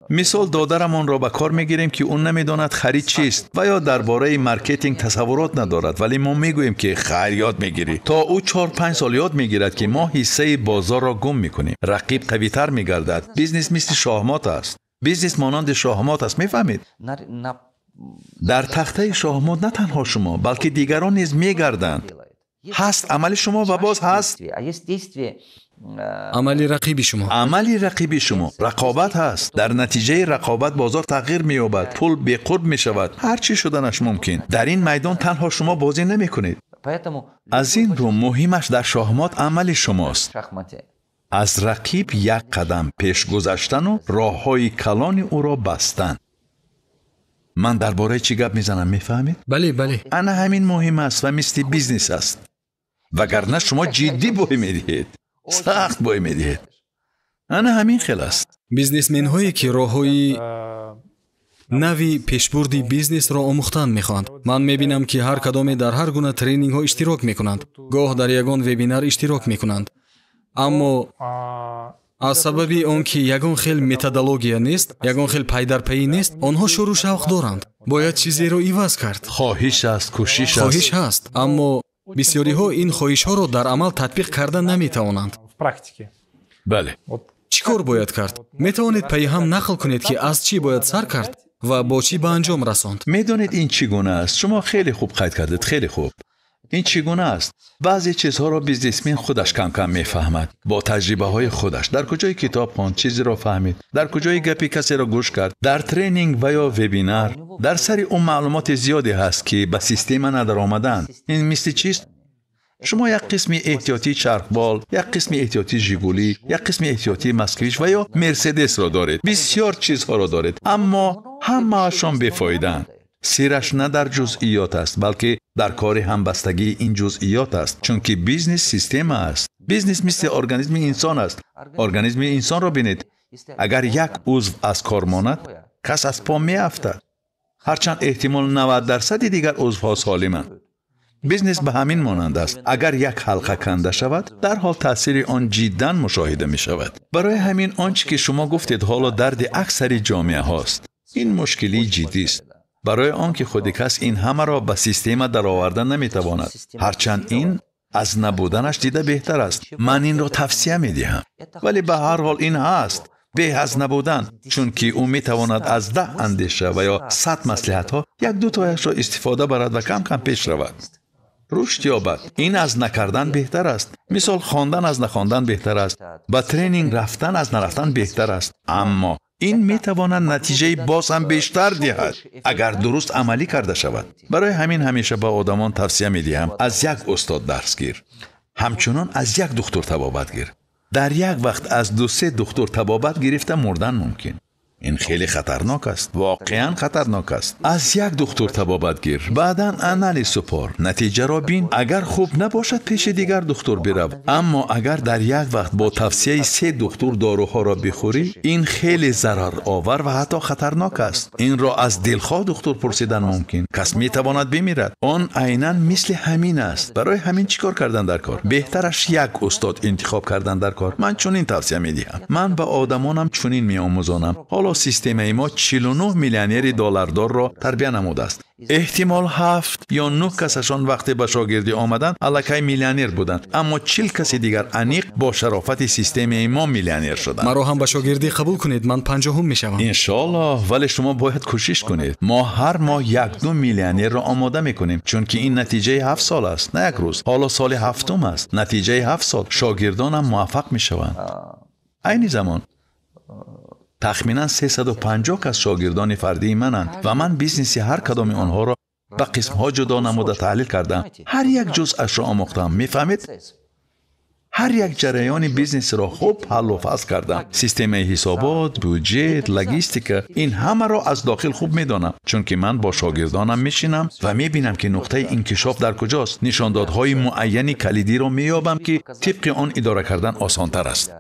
Мисол додарамонро ба кор мегирем, ки ӯ намедонад харид чист ва ё дар бораи маркетинг тасаввурот надорад, вале мо мегӯем, ки хайр, ёд мегирӣ. То ӯ 4-5 сол ёд мегирад, ки мо ҳиссаи бозорро гум мекунем. Рақиб қавитар мегардад. Бизнес мисли шоҳмот аст. Бизнес монанди шоҳмот аст, мефаҳмед? Дар тахтаи шоҳмот на танҳо шумо, балки дигарон низ мегарданд. Ҳаст амали шумо ва боз ҳаст амали рақиби шумо. Амали рақиби шумо. Рақобат ҳаст. Дар натиҷаи рақобат бозор тағйир меёбад, пул беқурб мешавад, ҳар чӣ шуданаш мумкин. Дар ин майдон танҳо шумо бозӣ намекунед. Аз ин рӯ муҳимаш дар шоҳмот амали шумост. Аз рақиб як қадам пеш гузаштану роҳҳои калони ӯро бастан. Ман дар бораи чӣ гап мезанам, мефаҳмед? Бале, бале. Ана ҳамин муҳим аст ва мисли бизнес аст. Вагарна шумо ҷиддӣ бой медиҳед, сахт бой медиҳед. Ана ҳамин хел аст. Бизнесменҳое, ки роҳҳои нави пешбурди бизнесро омӯхтан мехоҳанд. Ман мебинам, ки ҳар кадоме дар ҳар гуна тренингҳо иштирок мекунанд, гоҳ дар ягон вебинар иштирок мекунанд. Аммо аз сабаби он ки ягон хел методология нест, ягон хел пайдарпайӣ нест, онҳо шуру шавқ доранд. Бояд чизеро иваз кард. Хоҳиш аст, кӯшиш аст. Хоҳиш ҳаст, аммо бисёриҳо ин хоҳишҳоро дар амал татбиқ карда наметавонанд. Бале. Чӣ кор бояд кард? Метавонед пайи ҳам нақл кунед, ки аз чӣ бояд сар кард ва бо чӣ ба анҷом расонд? Медонед ин чӣ гуна аст? Шумо хеле хуб қайд кардед, хеле хуб. Ин чӣ гуна аст? Баъзе чизҳоро бизнесмен худаш кам-кам мефаҳмад бо таҷрибаҳои худаш. Дар куҷои китоб хонд, чизеро фаҳмид, дар куҷои гапи касеро гӯш кард, дар тренинг ва ё вебинар. Дар сари ӯ маълумоти зиёде ҳаст, ки ба система надаромаданд. Ин мисли чист? Шумо як қисми эҳтиётии чархбол, як қисми эҳтиётии Жигулӣ, як қисми эҳтиётии Москвич ва ё Мерседесро доред. Бисёр чизҳоро доред, аммо ҳамаашон бефоидаанд. Сираш на дар ҷузъиёт аст, балки дар кори ҳамбастагии ин ҷузъиёт аст, чунки бизнес система аст. Бизнес мисли организми инсон аст. Организми инсонро бинед. Агар як узв аз кор монад, кас аз по меафтад. Ҳарчанд эҳтимол 90% дигар узвҳо солиманд. Бизнес ба ҳамин монанд аст. Агар як ҳалқа канда шавад, дарҳол таъсири он ҷиддан мушоҳида мешавад. Барои ҳамин он чӣ ки шумо гуфтед ҳоло дарди аксари ҷомеаҳост. Ин мушкилии ҷиддист. Барои он ки худи кас ин ҳамаро ба система дароварда наметавонад. Ҳарчанд ин аз набуданаш дида беҳтар аст. Ман инро тавсия медиҳам. Вале ба ҳар ҳол ин ҳаст. Беҳ аз набудан, чунки ӯ метавонад аз 10 андеша ва ё 100 маслиҳатҳо як-ду тояшро истифода барад ва кам-кам пеш равад. Рушд ёбад. Ин аз накардан беҳтар аст. Мисол, хондан аз нахондан беҳтар аст. Ба тренинг рафтан аз нарафтан беҳтар аст. Аммо ин метавонад натиҷаи боз ҳам бештар диҳад, агар дуруст амалӣ карда шавад. Барои ҳамин ҳамеша ба одамон тавсия медиҳам: аз як устод дарс гир, ҳамчунон аз як духтур табобат гир. Дар як вақт аз 2-3 духтур табобат гирифта мурдан мумкин. Ин хеле хатарнок аст, воқеан хатарнок аст. Аз як духтур табобат гир, баъдан анализ супор, натиҷаро бин. Агар хуб набошад, пеши дигар духтур бирав. Аммо агар дар як вақт бо тавсияи 3 духтур доруҳоро бихӯрӣ, ин хеле зараровар ва ҳатто хатарнок аст. Инро аз дилхоҳ духтур пурсидан мумкин. Кас метавонад бимирад. Он айнан мисли ҳамин аст. Барои ҳамин чӣ кор кардан дар кор? Беҳтараш як устод интихоб кардан дар кор. Ман чунин тавсия медиҳам. Ман ба одамонам чунин меомӯзонам. Ҳоло системаи мо 49 миллионери доллардорро тарбия намудааст. Эҳтимол 7 ё 9 касашон вақте ба шогирдӣ омаданд, аллакай миллионер буданд, аммо 40 каси дигар аниқ бо шарофати системаи мо миллионер шуданд. Маро ҳам ба шогирдӣ қабул кунед, ман 50-ум мешавам. Иншоаллоҳ, вале шумо бояд кӯшиш кунед. Мо ҳар моҳ 1-2 миллионерро омода мекунем, чунки ин натиҷаи 7 сол аст, на як рӯз. Ҳоло соли 7-ум аст. Натиҷаи 7 сол шогирдонам муваффақ мешаванд. Айни замон тахминан 350 кас шогирдони фардии мананд ва ман бизнеси ҳар кадоми онҳоро ба қисмҳо ҷудо намуда таҳлил кардам. Ҳар як ҷузъашро омӯхтам. Мефаҳмед? Ҳар як ҷараёни бизнесро хуб ҳаллу фасл кардам. Системаи ҳисобот, бюҷет, логистика, ин ҳамаро аз дохил хуб медонам, чунки ман бо шогирдонам мешинам ва мебинам, ки нуқтаи инкишоф дар куҷост. Нишондодҳои муайяни калидиро меёбам, ки тибқи он идора кардан осонтар аст.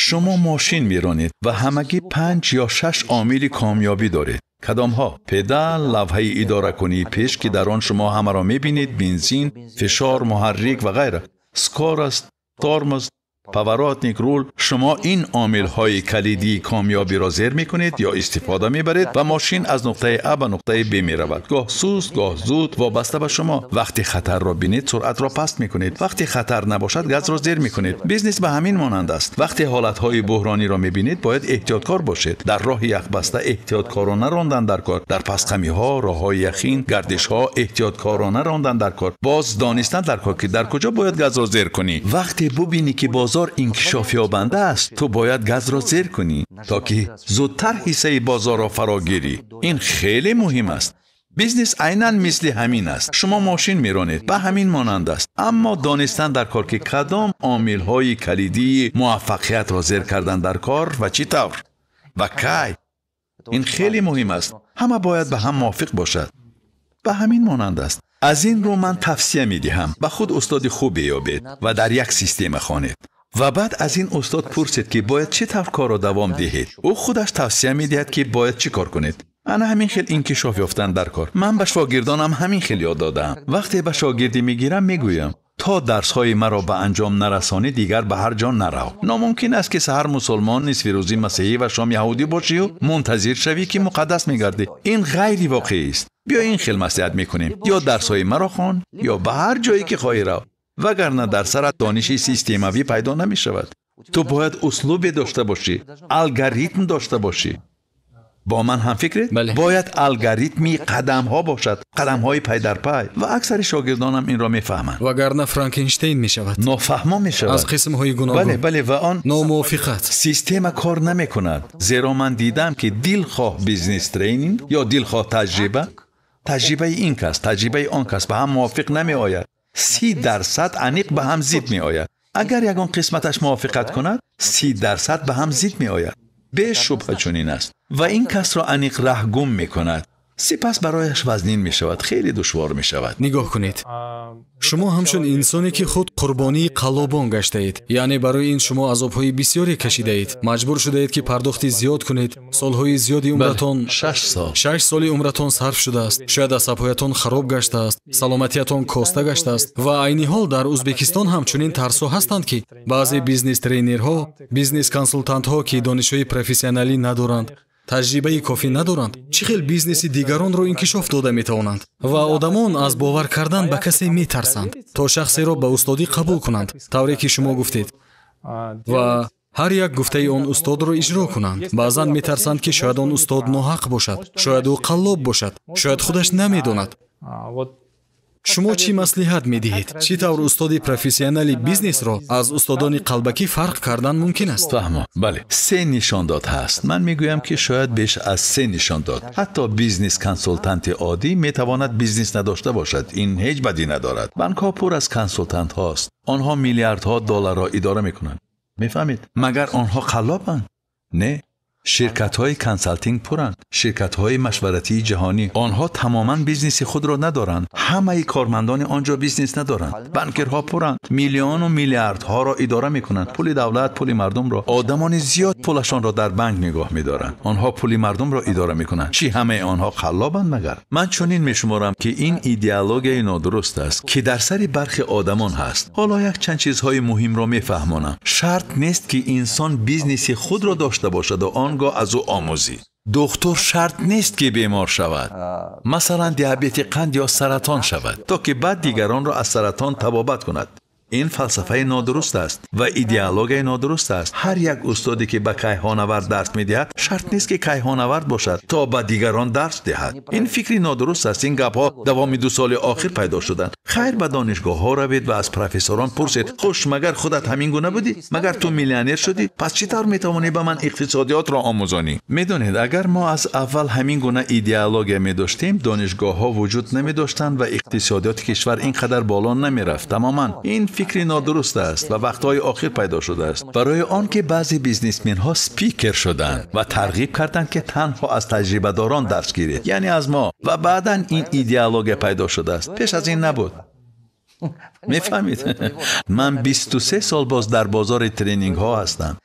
Шумо мошин меронед ва ҳамагӣ 5 ё 6 омили комёбӣ доред. Кадомҳо? Педал, лавҳаи идоракунии пеш, ки дар он шумо ҳамаро мебинед, бензин, фишор, муҳаррик ва ғайра, скорост, тормоз, Поворотник, рул. Шумо ин омилҳои калидии комёбиро зер мекунед ё истифода мебаред ва мошин аз нуқтаи А ба нуқтаи Б меравад. Гоҳ суст, гоҳ зуд, вобаста ба шумо. Вақте хатарро бинед, суръатро паст мекунед. Вақте хатар набошад, газро зер мекунед. Бизнес ба ҳамин монанд аст. Вақте ҳолатҳои буҳрониро мебинед, бояд эҳтиёткор бошед. Дар роҳи яхбаста эҳтиёткорона рондан дар кор, дар пасқамиҳо, роҳҳои яхин, гардишҳо эҳтиёткорона рондан дар кор. Боз донистан дар кор, ки дар куҷо бояд газро зер кунӣ. Вақте бубинӣ, ки бозор инкишофёбанда аст, ту бояд газро зер кунӣ, то ки зудтар ҳиссаи бозорро фаро гирӣ. Ин хеле муҳим аст. Бизнес айнан мисли ҳамин аст. Шумо мошин меронед, ба ҳамин монанд аст. Аммо донистан дар кор, ки кадом омилҳои калидии муваффақиятро зер кардан дар кор ва чӣ тавр ва кай, ин хеле муҳим аст. Ҳама бояд ба ҳам мувофиқ бошад. Ба ҳамин монанд аст. Аз ин рӯ ман тавсия медиҳам, ба худ устоди хубе ёбед ва дар як система хонед. Ва баъд аз ин устод пурсед, ки бояд чӣ тавр корро давом диҳед. Ӯ худаш тавсия медиҳад, ки бояд чӣ кор кунед. Ана ҳамин хел инкишоф ёфтан дар кор. Ман ба шогирдонам ҳамин хел ёд додаам. Вақте ба шогирдӣ мегирам, мегӯям: то дарсҳои маро ба анҷом нарасонӣ, дигар ба ҳар ҷо нарав. Номумкин аст, ки саҳар мусулмон, нисфи рӯзӣ масеҳӣ ва шом яҳудӣ бошию мунтазир шавӣ, ки муқаддас мегардӣ. Ин ғайривоқеӣ аст. Биё ин хел маслиҳат мекунем: ё дарсҳои маро хон, ё ба ҳар ҷое ки хоҳӣ рав, вагарна дар сарат дониши системавӣ пайдо намешавад. Ту бояд услубе дошта бошӣ, алгоритм дошта бошӣ. Бо ман ҳамфикред? Бале. Бояд алгоритми қадамҳо бошад, қадамҳои пай дар пай, ва аксари шогирдонам инро мефаҳманд. Вагарна Франкенштейн мешавад. Нофаҳмо мешавад. Аз қисмҳои гуногун. Бале, ва он номувофиқат. Система кор намекунад, зеро ман дидам, ки дилхоҳ бизнес тренинг ё дилхоҳ таҷриба, таҷрибаи ин кас, таҷрибаи он кас ба ҳам мувофиқ намеояд. 30% аниқ ба ҳам зид меояд. Агар ягон қисматаш мувофиқат кунад, 30% ба ҳам зид меояд. Бешубҳа чунин аст. Ва ин касро аниқ раҳ гум мекунад. Сипас барояш вазнин мешавад, хеле душвор мешавад. Нигоҳ кунед, шумо ҳамчун инсоне, ки худ қурбонии қаллобон гаштаед, яъне барои ин шумо азобҳои бисёре кашидаед, маҷбур шудаед, ки пардохти зиёд кунед, солҳои зиёди умратон, 6 сол. 6 соли умратон сарф шудааст, шояд асабҳоятон хароб гаштааст, саломатиятон коста гаштааст. Ва айни ҳол дар Ӯзбекистон ҳам чунин тарсҳо ҳастанд, ки баъзе бизнес-тренерҳо, бизнес-консултантҳо, ки донишҳои профессионалӣ надоранд, таҷрибаи кофӣ надоранд, чӣ хел бизнеси дигаронро инкишоф дода метавонанд? Ва одамон аз бовар кардан ба касе метарсанд, то шахсеро ба устодӣ қабул кунанд, тавре ки шумо гуфтед, ва ҳар як гуфтаи он устодро иҷро кунанд. Баъзан метарсанд, ки шояд он устод ноҳақ бошад, шояд ӯ қаллоб бошад, шояд худаш намедонад. Шумо чӣ маслиҳат медиҳед? Чӣ тавр устоди профессионали бизнесро аз устодони қалбакӣ фарқ кардан мумкин аст? Фаҳмо, бале. Се нишондод ҳаст. Ман мегӯям, ки шояд беш аз се нишондод. Ҳатто бизнес-консултанти оддӣ метавонад бизнес надошта бошад. Ин ҳеҷ бадӣ надорад. Банкҳо пур аз консултантҳост. Онҳо миллиардҳо долларро идора мекунанд. Мефаҳмед? Магар онҳо қаллобанд? Не. Ширкатҳои консалтинг пуранд, ширкатҳои машваратии ҷаҳонӣ. Онҳо тамоман бизнеси худро надоранд. Ҳамаи кормандони он ҷо бизнес надоранд. Банкирҳо пуранд, миллиону миллиардҳоро идора мекунанд, пули давлат, пули мардумро. Одамони зиёд пулашонро дар банк нигоҳ медоранд. Онҳо пули мардумро идора мекунанд. Чӣ, ҳамаи онҳо қаллобанд магар? Ман чунин мешуморам, ки ин идеологияи нодуруст аст, ки дар сари бархе одамон ҳаст. Ҳоло якчанд чизҳои муҳимро мефаҳмонам. Шарт нест, ки инсон бизнеси худро дошта бошаду он гоҳ аз ӯ омӯзӣ. Духтур шарт нест, ки бемор шавад, масалан, диабети қанд ё саратон шавад, то ки баъд дигаронро аз саратон табобат кунад. Ин фалсафаи нодуруст аст ва идеологияи нодуруст аст. Ҳар як устоде, ки ба кайҳонавард дарс медиҳад, шарт нест, ки кайҳонавард бошад, то ба дигарон дарс диҳад. Ин фикри нодуруст аст. Ин гапҳо давоми 2 соли охир пайдо шуданд. Хайр, ба донишгоҳҳо равед ва аз профессорон пурсед: «Хуш, магар худат ҳамин гуна будӣ? Магар ту миллионер шудӣ? Пас чӣ тавр метавонӣ ба ман иқтисодиётро омӯзонӣ?» Медонед, агар мо аз аввал ҳамин гуна идеология медоштем, донишгоҳҳо вуҷуд намедоштанд ва иқтисодиёти кишвар ин қадар боло намерафт. Тамоман ин фикри нодуруст аст ва вақтҳои охир пайдо шудааст, барои он ки баъзе бизнесменҳо спикер шуданд ва тарғиб карданд, ки танҳо аз таҷрибадорон дарс гиред, яъне аз мо. Ва баъдан ин идеология пайдо шудааст. Пеш аз ин набуд. Мефаҳмед, ман 23 сол боз дар бозори тренингҳо ҳастам.